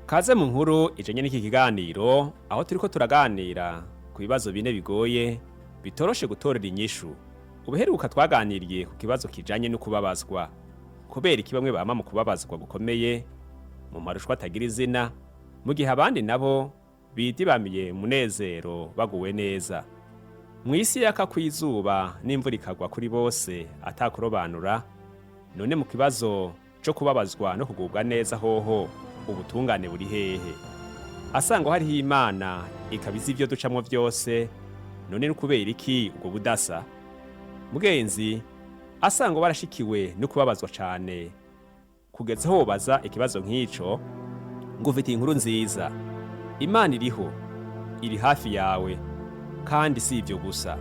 Kaze mu nkuru ijanye n'iki kiganiro aho turiko turaganira ku bibazo bine bigoye bitoroshe gutorera inyishu. Ubuheruka twaganiriye ku kibazo kijanye no kubabazwa. Kubera iki bamwe bama mu kubabazwa gukomeye mu marushwa atagira izina, mu gihe abandi nabo bidibamiye munezero baguwe neza. Mu isi yaka kw'izuba n'imvura ikagwa kuri bose atakurobanura, none mu kibazo co kubabazwa no kugubwa neza hoho ubutungane buri hehe? Asangwa hariho Imana ikaba izi ivyo ducamwo vyose, none ni kubera iki ubwo budasa? Mugenzi, asangwa barashikiwe no kubabazwa cane kugeza aho wobaza ikibazo nk'ico, ngufitiye inkuru nziza. Imana iriho, iri hafi yawe, kandi si ivyo gusa.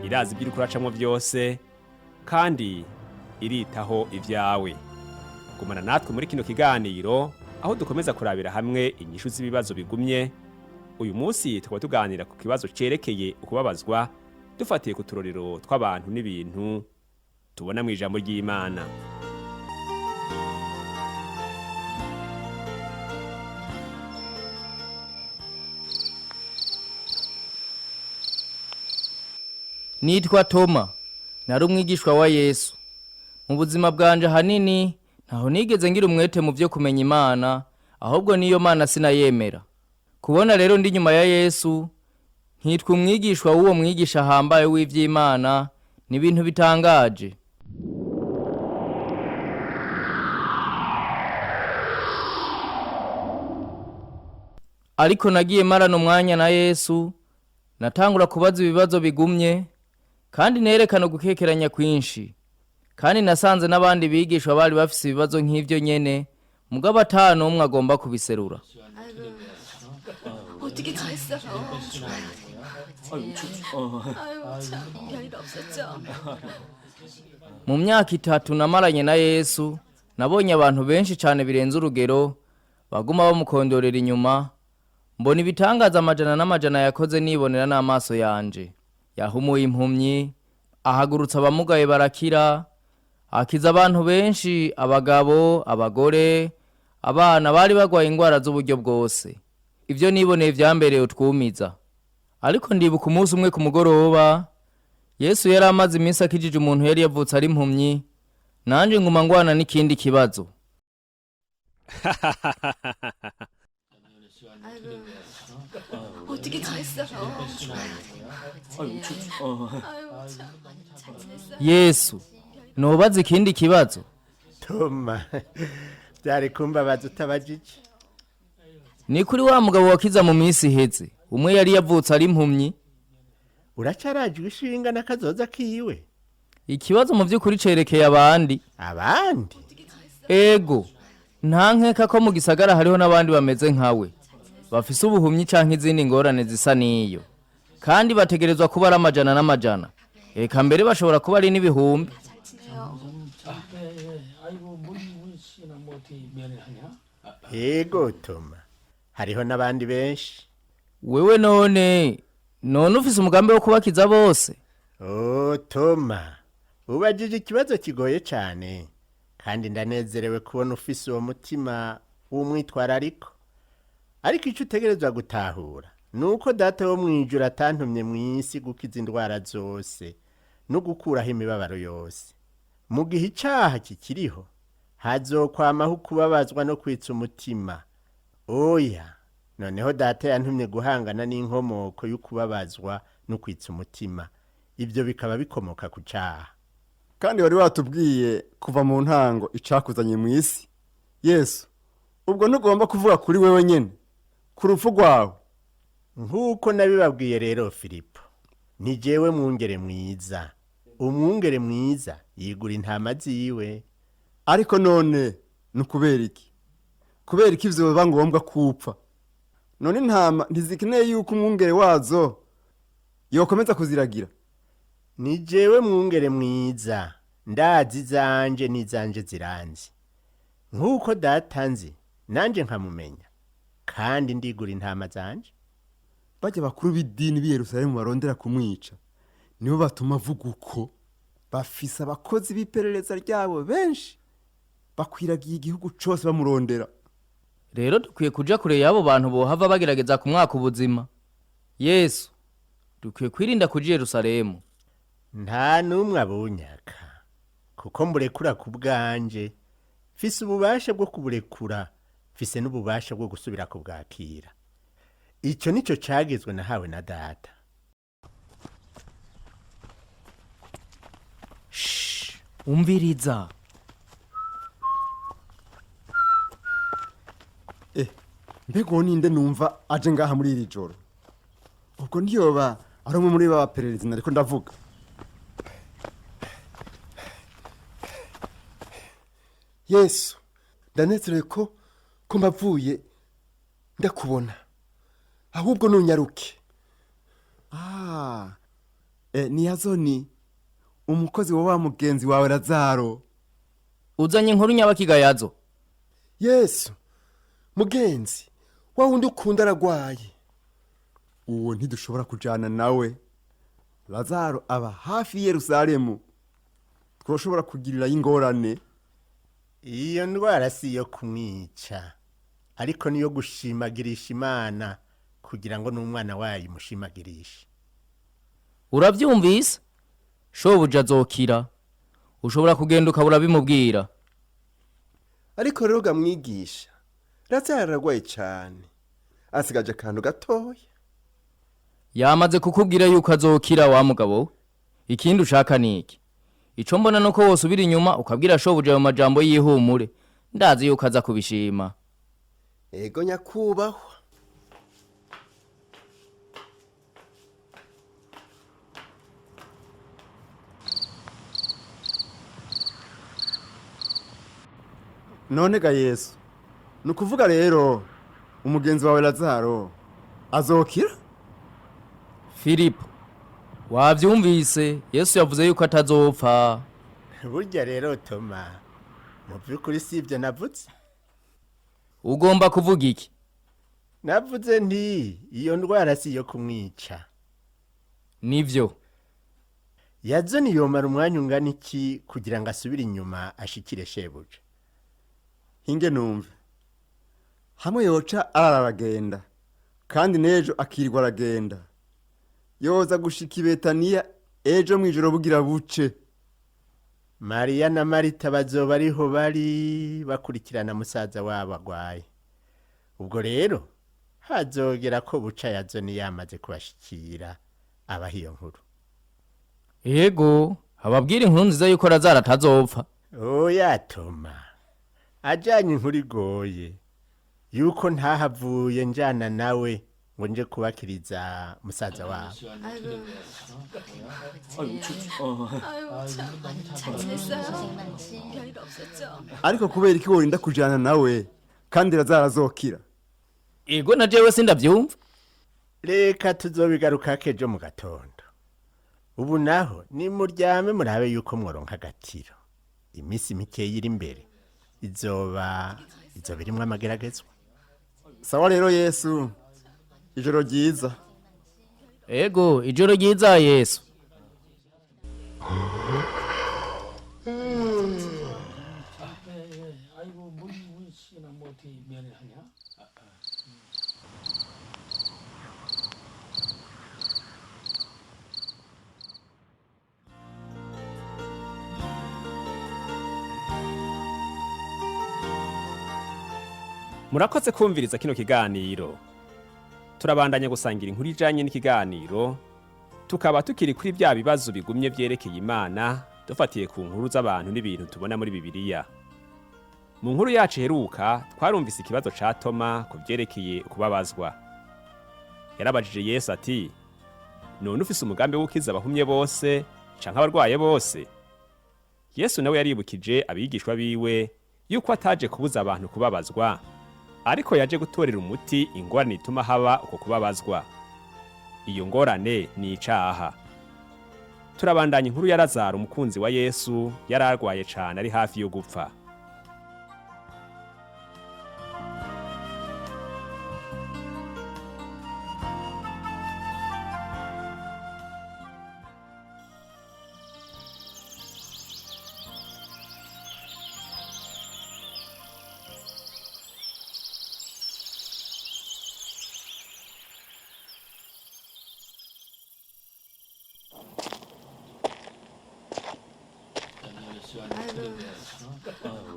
Irazi ibyo uriko uracamwo vyose, kandi iritaho ivyawe. Gumana natwe muri kino kiganiro aho dukomeza kurabira hamwe inyishu z'ibibazo bigumye. Uyu munsi tukaba tuganira ku kibazo cerekeye ukubabazwa dufatiye ku turorero tw'abantu n'ibintu tubona mu ijambo ry'Imana. Nitwa Toma, nari umwigishwa wa Yesu. Mu buzima bwanje ahanini ntaho nigeze ngira umwete mu byo kumenya Imana, ahubwo niyo Mana sinayemera. Kubona rero ndi nyuma ya Yesu, nkitwa umwigishwa w'uwo mwigisha ahambaye w'ivy'Imana, ni ibintu bitangaje. Ariko nagiye marana umwanya na Yesu, natangura kubaza ibibazo bigumye, kandi nerekana ugukekeranya kwinshi. Kandi nasanze n'abandi bigishwa bari bafise ibibazo nk'ivyo nyene, mugabo ata n'umwe agomba kubiserura. 어떻게 지냈어요? 아유 참 별일 없었죠? Mu myaka itatu namaranye na Yesu, nabonye abantu benshi cane birenze urugero, baguma bamukondorera inyuma, mbona ibitangaza amajana n'amajana yakoze nibonera n'amaso yanje. Yahumuye impumyi, ahagurutsa abamugaye barakira, akiza abantu benshi, abagabo, abagore, abana bari bagwaye ingwara z'uburyo bwose. Ivyo niboneye vyambereye utwumiza. Ariko ndibuka umunsi umwe ku mugoroba, Yesu yari amaze iminsi akijije umuntu yari yavutse ari impumyi, nanje nguma ngwana n'ikindi kibazo. 어떻게 지냈어요? 아유 참 잘 지냈어요? Yesu, nobaza ikindi kibazo? Toma, byari kumbabaza utabajije. Ni kuri wa mugabo wakiza mu minsi iheze, umwe yari yavutse ari impumyi. Uracarajwe ishinga n'akazoza kiwe. Ikibazo mu vy'ukuri cerekeye abandi. Abandi? Ego, nta nkeka ko mu gisagara hariho n'abandi bameze nkawe, bafise ubuhumyi canke izindi ngorane zisa n'iyo, kandi bategerezwa kuba ari amajana n'amajana, eka mbere bashobora kuba ari n'ibihumbi. 잘 지내요? 아이고 뭐 씨나 뭐 어떻게 면을 하냐? Yego Toma, hariho n'abandi benshi. Wewe none ufise umugambi wo kubakiza bose? Oh Toma, ubajije ikibazo kigoye cyane, kandi ndanezerewe kubona ufise uwo mutima w'umwitwarariko. Ariko icyo utegerezwa gutahura ni uko data wo mu ijuru atantumye mu isi gukiza indwara zose no gukuraho imibabaro yose. Mu gihe icyaha kikiriho, hazokwamaho ukubabazwa no kwitsa umutima. Oya, noneho data yantumye guhangana n'inkomoko y'ukubabazwa no kwitsa umutima. Ibyo bikaba bikomoka ku cyaha. Kandi wari watubwiye kuva mu ntango icakuzanye mu isi. Yesu, ubwo ntugomba kuvuga kuri wewe nyene, ku rupfu rwawe. Nk'uko nabibabwiye rero Filipo, ni jewe mwungere mwiza. Umwungere mwiza yigura intama ziwe. Ariko none ni ukubera iki? Kubera iki ivyo biba ngombwa kupfa? None intama ntizikeneye yuko umwungere wazo yokomeza kuziragira? Ni jewe mwungere mwiza, ndazi izanje n'izanje ziranzi. Nk'uko data nzi, nanje nkamumenya, kandi ndigura intama zanje. Bajya bakuru b'idini b'i Yerusalemu barondera kumwica, nibo batuma avuga uko. Bafise abakozi b'iperereza ryabo benshi bakwiragiye igihugu cose bamurondera. Rero dukwiye kuja kure y'abo bantu bohava bagerageza kumwaka ubuzima. Yesu, dukwiye kwirinda kuja i Yerusalemu. Nta n'umwe abunyaka, kuko mburekura ku bwanje. Mfise ububasha bwo kuburekura, mfise n'ububasha bwo gusubira kubwakira. Icyo nicyo cagizwe nahawe na data. Umviriza. Mbega uwo ninde numva aje ngaha muri iri joro? Ubwo ntiyoba ari umwe muri ba bapererezi nariko ndavuga? Yesu, ndanezerewe ko mbavuye ndakubona, ahubwo nunyaruke. Ah, ni Yazoni, umukozi wa wa mugenzi wawe Lazaro. Uzanye inkuru nyabakigayazo. Yesu mugenzi wa wundi ukunda aragwaye. Uwo ntidushobora kujana nawe. Lazaro aba hafi y'i Yerusalemu, twoshobora kugirirayo ingorane. Iyo ndwara si iyo kumwica, ariko niyo gushimagirisha Imana, kugira ngo n'umwana wayo imushimagirishe. Uravyumvise? Shobuja azokira. Ushobora kugenda ukabura bimubwira. Ariko rero gamwigisha, Lazaro aragwaye cane, asigaje akantu gatoya. Yamaze kukubwira yuko azokira wa mugabo we. Ikindi ushaka ni iki? Ico mbona nuko wosubira inyuma ukabwira shobuja ayo majambo y'ihumure. Ndazi yuko aza kubishima. Ego nyakubahwa. None ga Yesu, ni ukuvuga rero umugenzi wawe Lazaro azokira? Filipo, wavyumvise? Yesu yavuze yuko atazopfa. Burya rero Toma, mu by'ukuri si ibyo navuze. Ugomba kuvuga iki? Navuze nti iyo ndwara si iyo kumwica. Nivyo. Yazoni yomara umwanya ungana iki kugira ngo asubire inyuma ashikire shebuja? Hinge numve, hamwe yoca arara aragenda, kandi n'ejo akirirwa aragenda, yoza gushika i Betaniya ejo mw'ijoro bugira buce. Mariya na Marita bazoba ariho bari bakurikirana musaza wabo agwaye. Ubwo rero hazogera ko buca Yazoni yamaze kubashikira abaha iyo nkuru. Ego, ababwira inkuru nziza yuko Lazaro atazopfa. Oya Toma, ajanye inkuru igoye yuko ntahavuye njana nawe ngo nje kubakiriza musaza wabo. 아유 참, 잘 지냈어요? 별일 없었죠? Ariko kubera iki worinda kujana nawe kandi Lazaro azokira? Ego na jewe sindavyumva. Reka tuzobigarukako ejo mu gatondo. Ubu naho nimuryame murabe yuko mworonka agatiro. Iminsi mikeya iri imbere izoba irimwo amageragezwa. Sawa rero Yesu, ijoro ryiza. Ego, ijoro ryiza Yesu. 아이고 뭐 씨나 뭐 어떻게 면을 하냐? Murakoze kumviriza kino kiganiro. Turabandanya gusangira inkuru ijanye n'ikiganiro, tukaba tukiri kuri bya bibazo bigumye vyerekeye Imana, dufatiye ku nkuru z'abantu n'ibintu tubona muri Bibiliya. Mu nkuru yacu iheruka twarumvise ikibazo ca Toma ku vyerekeye ukubabazwa. Yarabajije Yesu ati: "None ufise umugambi wo gukiza abahumye bose canke abarwaye bose?" Yesu nawe yaribukije abigishwa biwe yuko ataje kubuza abantu kubabazwa, ariko yaje gutorera umuti ingorane ituma haba uko kubabazwa. Iyo ngorane ni icaha. Turabandanya inkuru ya Lazaro, umukunzi wa Yesu, yari arwaye cane ari hafi yo gupfa.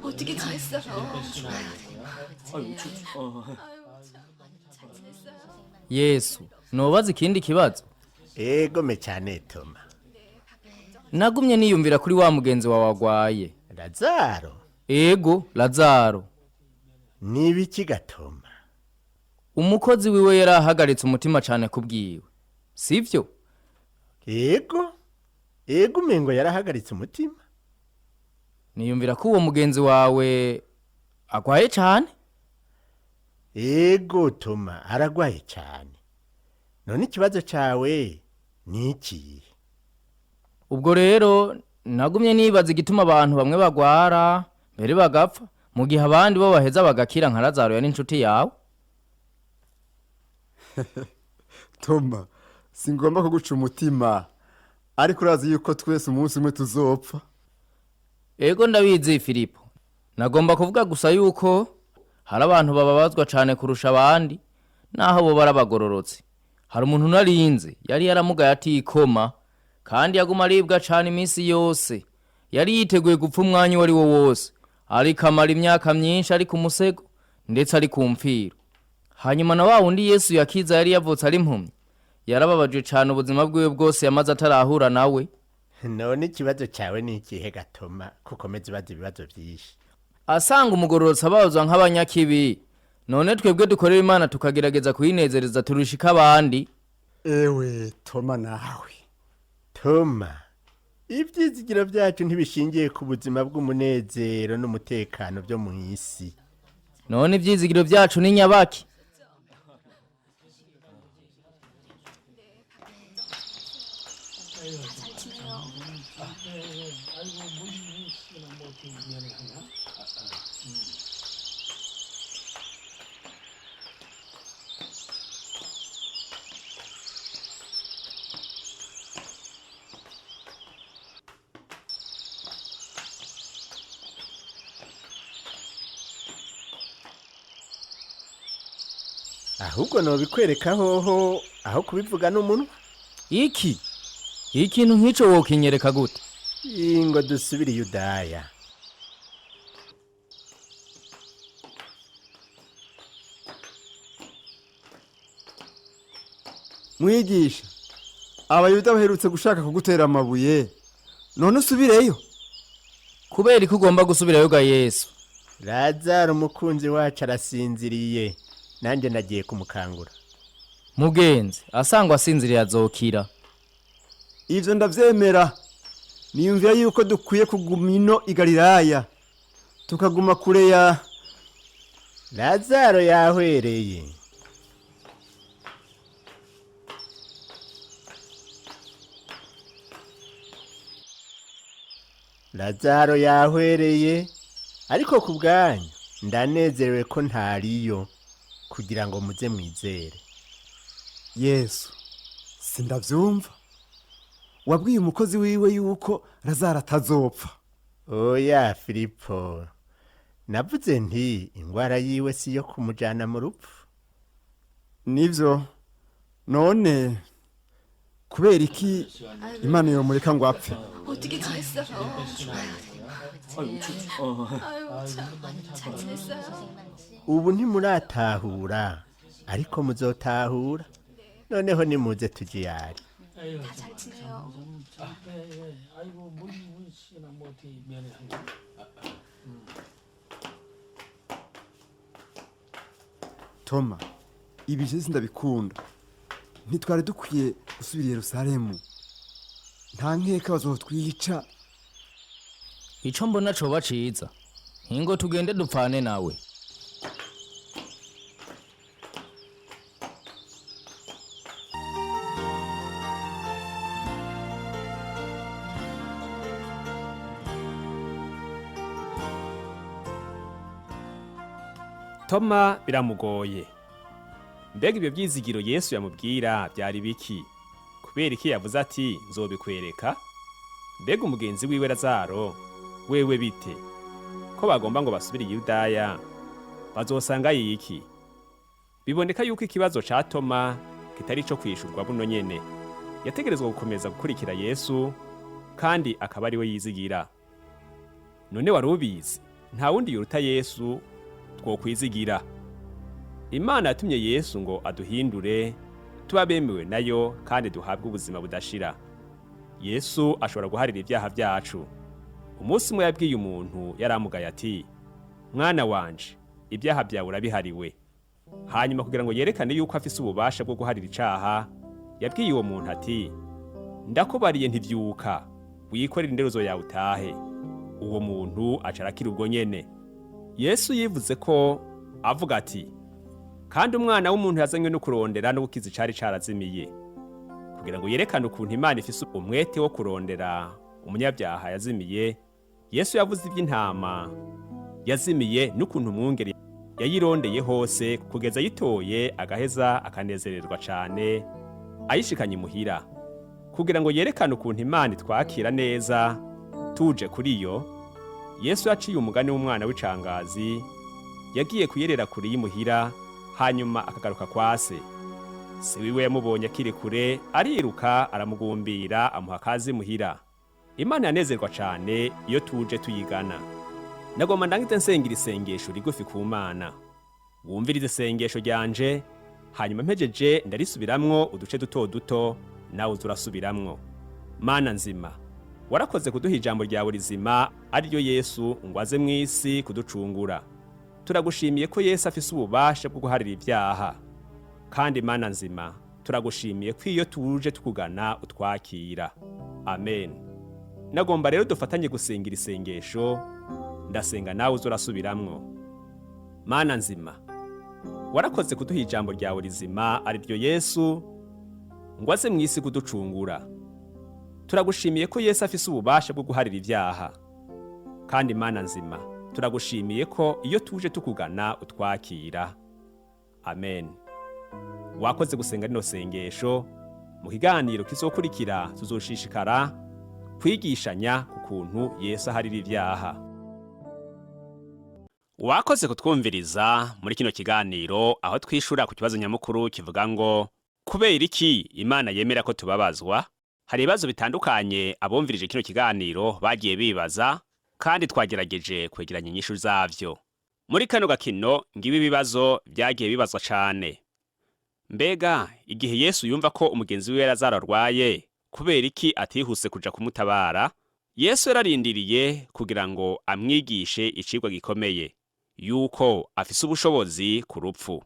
어떻게 지냈어요? 아유, 참. 잘 지냈어요? Yesu, nobaza ikindi kibazo? Egome cyane Toma. Nagumye niyumvira kuri wa mugenzi wawe agwaye. Lazaro? Ego, Lazaro. Nibiki gatoma? Umukozi wiwe yarahagaritse umutima cyane kubwiwe, sivyo? Ego, ego, umengo yarahagaritse umutima. Niyumvira ko uwo mugenzi wawe agwaye cyane. Ego Toma, aragwaye cyane. None ikibazo cyawe ni ikihe? Ubwo rero nagumye nibaza igituma abantu bamwe bagwara mbere bagapfa, mu gihe abandi bo baheza bagakira nka Lazaro yari inshuti yawe. Toma, singomba kuguca umutima, ariko urazi yuko twese umunsi umwe tuzopfa. Ego ndabizi Filipo, nagomba kuvuga gusa yuko hari abantu bababazwa cyane kurusha abandi, naho bo barabagororotse. Hari umuntu narinze yari yaramugaye atikoma, kandi yaguma aribwa cyane iminsi yose. Yari yiteguye gupfa umwanya uwo ari wo wose, ariko amara imyaka myinshi ari ku musego, ndetse ari ku mfiro. Hanyuma na wa wundi Yesu yakiza yari yavutse ari impumyi, yarababajwe cyane ubuzima bwiwe bwose yamaze atarahura nawe. None ikibazo cyawe ni ikihe gatoma, kukomeza ubaza ibibazo byinshi? Asanga umugororotsi ababazwa nk'abanyakibi, none twebwe dukorera Imana tukagerageza kuyinezereza turushika abandi. Ewe Toma nawe. Toma, ibyizigiro byacu ntibishingiye ku buzima bw'umunezero n'umutekano byo mu isi. None ibyizigiro byacu ni nyabaki? 잘 지내요. 아이고, 뭐, 뭐 어떻게 면회하냐? Ahubwo nobikwereka hoho aho kubivuga n'umunwa. Iki ikintu nk'ico wokinyereka gute? Ingo dusubire i Yudaya. Mwigisha, abayuda baherutse gushaka kugutera amabuye, none usubireyo? Kubera ko ugomba gusubirayo ga Yesu? Lazaro umukunzi wacu arasinziriye, nanjye nagiye kumukangura. Mugenzi, asangwa asinziriye azokira. Ivyo ndavyemera. Niyumvira yuko dukwiye kuguma ino i Galilaya, tukaguma kure ya Lazaro yahwereye. Lazaro yahwereye, ariko ku bwanyu ndanezerewe ko ntariyo, kugira ngo muze mwizere. Yesu, sindavyumva. Wabwiye umukozi wiwe yuko Lazaro atazopfa. Oya Filipo, navuze nti ingwara yiwe si yo kumujana mu rupfu. Nivyo. None kubera iki Imana yomureka ngo apfe? 어떻게 지냈어요? 아유, 참. 잘 지냈어요? Ubu ntimuratahura, ariko muzotahura. Noneho nimuze tujiyari. 다 잘 지내요. 아이고, 뭐, 뭐, 뭐 어떻게 면회하냐? Toma, ibi je sindabikunda. Ntitwari dukwiye gusubira i Yerusalemu. Nta nkeka bazotwica. Ico mbona coba ciza, ingo tugende dupfane nawe. Toma biramugoye. Mbega ibyo byizigiro Yesu yamubwira byari biki? Kubera iki yavuze ati nzobikwereka? Mbega umugenzi wiwe Lazaro wewe bite? Ko bagomba ngo basubire i Yudaya, bazosanga yiki? Biboneka yuko ikibazo ca Toma kitari ico kwishurwa buno nyene. Yategerezwa gukomeza gukurikira Yesu kandi akaba ari we yizigira. None wari ubizi? Nta wundi yoruta Yesu twokwizigira. Imana yatumye Yesu ngo aduhindure tuba bemewe nayo kandi duhabwe ubuzima budashira. Yesu ashobora guharira ibyaha byacu. Umunsi umwe yabwiye umuntu yaramugaye ati: "Mwana wanje, ibyaha byawe urabihariwe." Hanyuma kugira ngo yerekane yuko afise ububasha bwo guharira icaha, yabwiye uwo muntu ati: "Ndakubariye, ntivyuka, wikorere inderuzo yawe utahe." Uwo muntu aca arakira ubwo nyene. Yesu yivuze ko avuga ati: "Kandi umwana w'umuntu yazanywe no kurondera no gukiza icari carazimiye." Kugira ngo yerekane ukuntu Imana ifise umwete wo kurondera umunyabyaha yazimiye, Yesu yavuze iby'intama yazimiye n'ukuntu umwungeri yayirondeye hose kugeza ayitoye, agaheza akanezererwa cane ayishikanye imuhira. Kugira ngo yerekane ukuntu Imana itwakira neza tuje kuri yo, Yesu yaciye umugani w'umwana w'icangazi yagiye kuyerera kure y'imuhira, hanyuma akagaruka kwa se. Se wiwe yamubonye akiri kure, ariruka aramugumbira, amuha akazi muhira. Imana yanezerwa cane iyo tuje tuyigana. Nagomba ndangize nsengera isengesho rigufi ku Mana. Wumvirize isengesho ryanje, hanyuma mpejeje ndarisubiramwo uduce duto duto, nawe uza urasubiramwo. Mana nzima, warakoze kuduha ijambo ryawe rizima, ariryo Yesu, ngo aze mu isi kuducungura. Turagushimiye ko Yesu afise ububasha bwo guharira ibyaha. Kandi Mana nzima, turagushimiye ko iyo tuje tukugana utwakira. Amen. Nagomba rero dufatanye gusengira isengesho. Ndasenga, nawe uza urasubiramwo. Mana nzima, warakoze kuduha ijambo ryawe rizima, ariryo Yesu, ngo aze mu isi kuducungura. Turagushimiye ko Yesu afise ububasha bwo guharira ibyaha. Kandi Mana nzima, turagushimiye ko iyo tuje tukugana utwakira. Amen. Wakoze gusenga rino sengesho. Mu kiganiro kizokurikira tuzoshishikara kwigishanya ku kuntu Yesu aharira ibyaha. Wakoze kutwumviriza muri kino kiganiro, aho twishura ku kibazo nyamukuru kivuga ngo: "Kubera iki Imana yemera ko tubabazwa?" Hari ibibazo bitandukanye abumvirije kino kiganiro bagiye bibaza, kandi twagerageje kwegeranya inyishu zavyo muri kano gakino. Ngibi ibibazo byagiye bibazwa cane. Mbega igihe Yesu yumva ko umugenzi wiwe Lazaro arwaye, kubera iki atihuse kuja kumutabara? Yesu yararindiriye kugira ngo amwigishe icigwa gikomeye, yuko afise ubushobozi ku rupfu.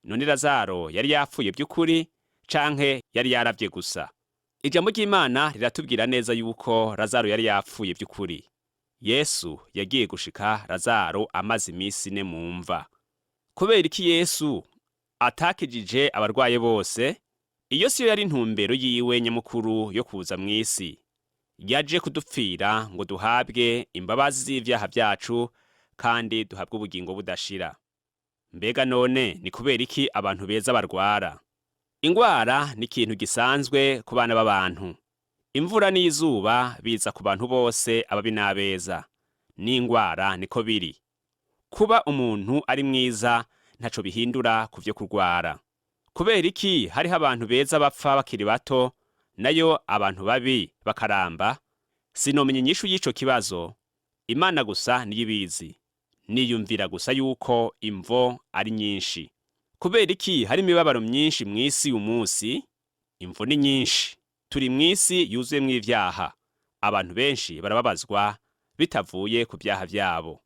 None Lazaro yari yapfuye by'ukuri, canke yari yaravye gusa? Ijambo ry'Imana riratubwira neza yuko Lazaro yari yapfuye by'ukuri. Yesu yagiye gushika Lazaro amaze iminsi 4 mu mva. Kubera iki Yesu atakijije abarwaye bose? Iyo siyo yari intumbero yiwe nyamukuru yo kuza mu isi. Yaje kudupfira ngo duhabwe imbabazi z'ivyaha vyacu kandi duhabwe ubugingo budashira. Mbega none ni kubera iki abantu beza barwara? Ingwara ni ikintu gisanzwe ku bana b'abantu. Imvura n'izuba biza ku bantu bose, ababi n'abeza. N'ingwara niko biri. Kuba umuntu ari mwiza ntaco bihindura ku vyo kurwara. Kubera iki hariho abantu beza bapfa bakiri bato, nayo abantu babi bakaramba? Sinomenya inyishu y'ico kibazo. Imana gusa niyo ibizi. Niyumvira gusa yuko imvo ari nyinshi. Kubera iki hari imibabaro myinshi mw'isi uyu munsi? Imvo ni nyinshi. Turi mw'isi yuzuyemwo ivyaha. Abantu benshi barababazwa bitavuye ku vyaha vyabo.